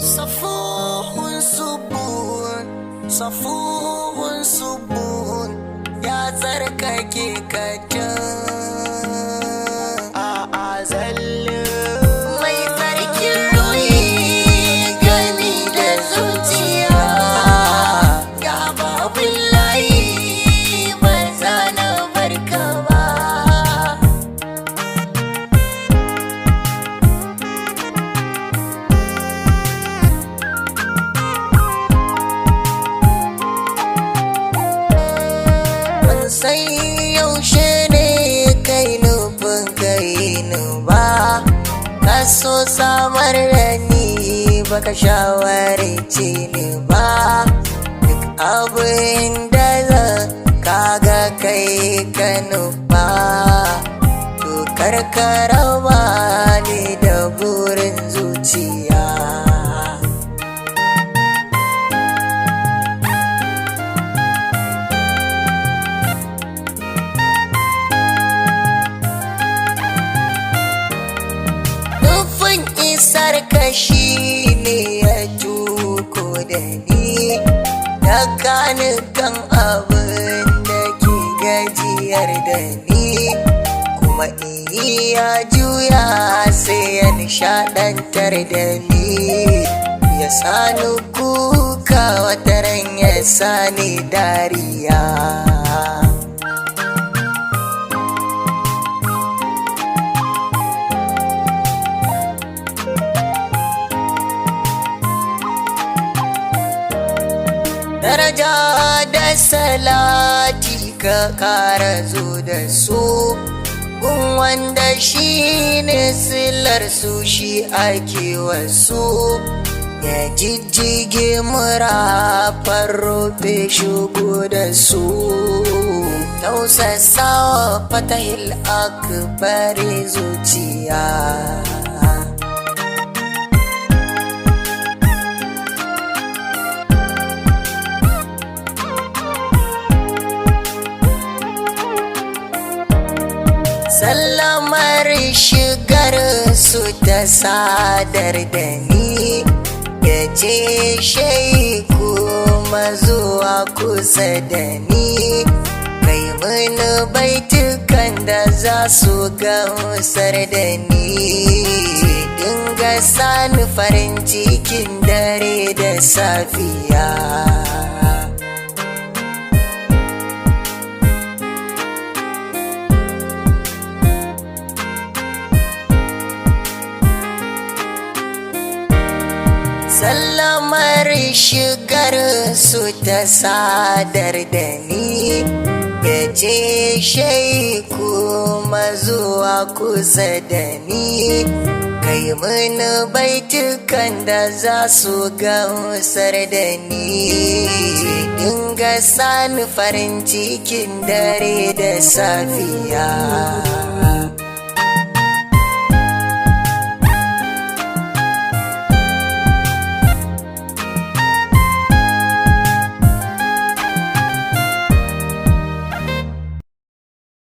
Safuhun subuhun, safuhun subuhun, ya tsarkake kacin A azallin mai tsarkin ruhi gami da zuciya, ya babu layi ba za na barka ba. Ban san yaushe ne kai nufin kai ni ba, ka so samar da ni baka shawarce ni ba. Duk abin da zan kaga kai ka nufa, to karkara ba ni da burin zuciya. Nufin isar kashi ne ya tuko da ni, da kan abin da ke gajiyar da ni, kuma iya juya sai ya nishadantar da ni, ya sani kuka wataran ya sani dariya. Daraja da salati ka kara zo da su gun wanda shi ne silar su shi ake wasu, ya jijjige murafar rufe shigo da su, tausasawa fatahil akbari zuciya. Sallamar shigar su ta sadar da ni, ya ce shai kuma zuwa kusa da ni, kai mini baitukan da za su gamsar da ni, dinga sani farin cikin dare da safiya. Sallamar shigar su ta sadar da ni, ya ce shai kuma zuwa kusa da ni, kai mini baitukan da za su gamsar da ni, dinga sani farin cikin dare da safiya.